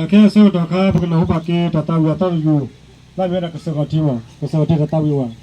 အခဲအံၤဆၢကတီၢ်ခါ ပကနၢ်ဟူဘၣ်က့ၤတၢ်သးဝံၣ်အသီတယုၢ်, ဘၣ်မ့ၢ်ဝဲဒၣ်ကစၢၢ်ခီၣ်ထံးမး, ကစၢၢ်ခီၣ်ထံးတၢ်သးဝံၣ်ဝဲ.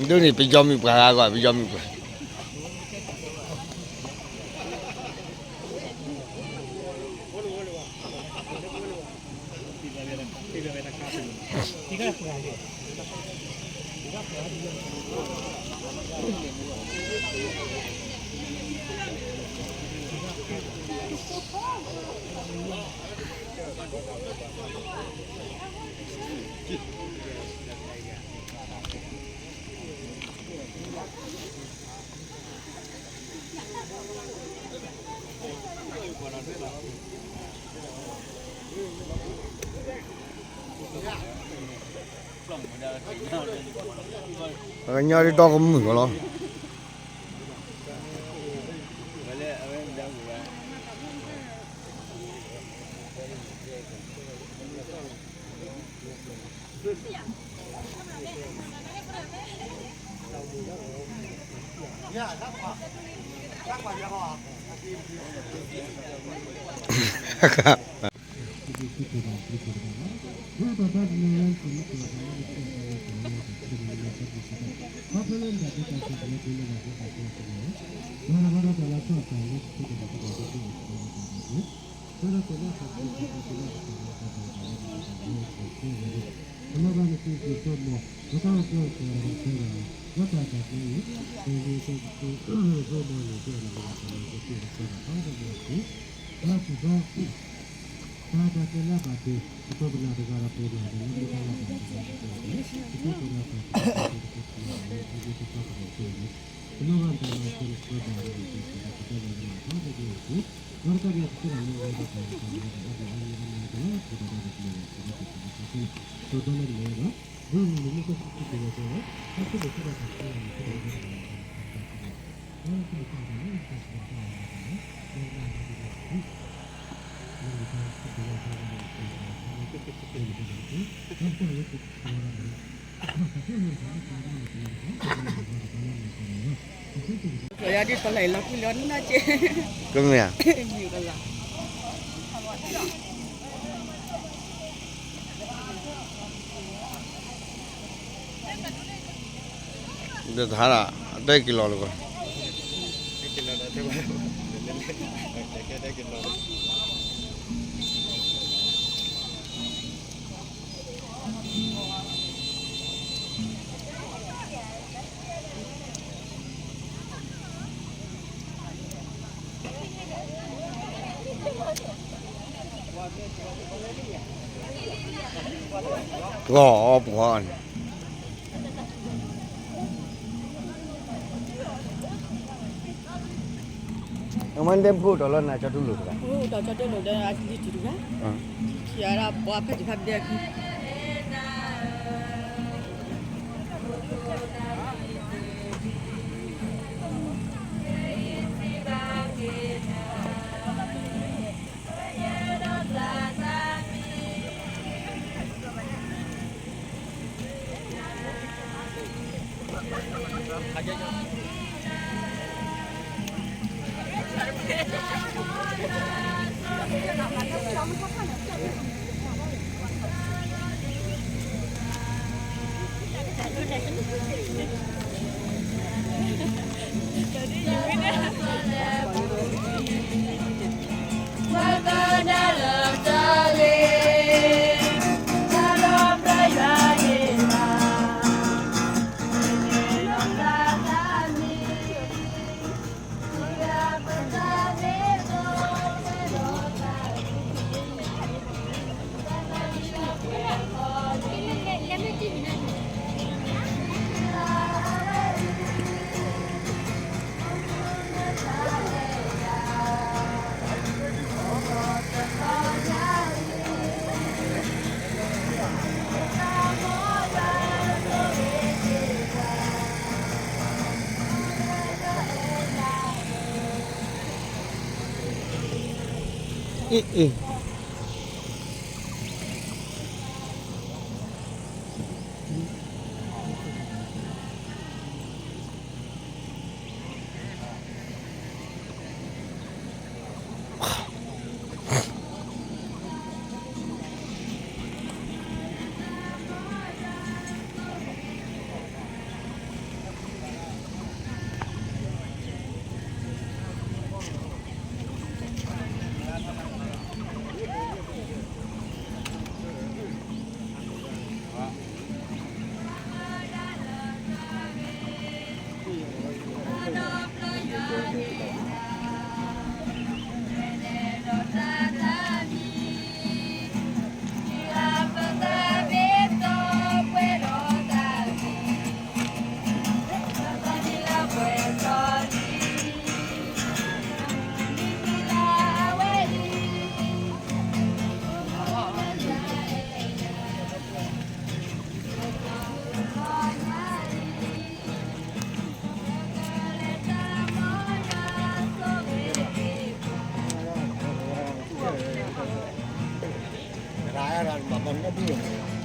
ဒ်န့ၣ် ပယီၤမုၣ်ပှၤဂၤဂီၢ် ပယီၤမုၣ်ပှၤ ပှၤကညီဒ်ဒီကမုာ်ကီးလီၤ. ယၤဒ်သိးလၢအလီၤကွံလီၤနီၢ်နီၢ်က့ ကမ့ၢ်ဧါ မ့ၢ်ကလီၤ ဒီးတဟါလီၤ အတဲက့ၤလီၤလၢၤကွၢ် ပှၤပှၤန့ၣ် အမ့ၢ်ဒဲဖိတီၤလီၤနၤကၠီတူၢ်လိာ်တဂၤ တီၤကၠီတူၢ်လိာ်ဒီးအလံၤတုၤတဂၤ ခံဂၤဒၣ်ပှၤဖဲတဖၣ်ဘျဲၣ်ခံ တၢ်ဒ်ယဝဲန့ၣ် အ့ၣ် ရၣ်ရၣ် မၤဘၣ်နၢ်ဒုၣ်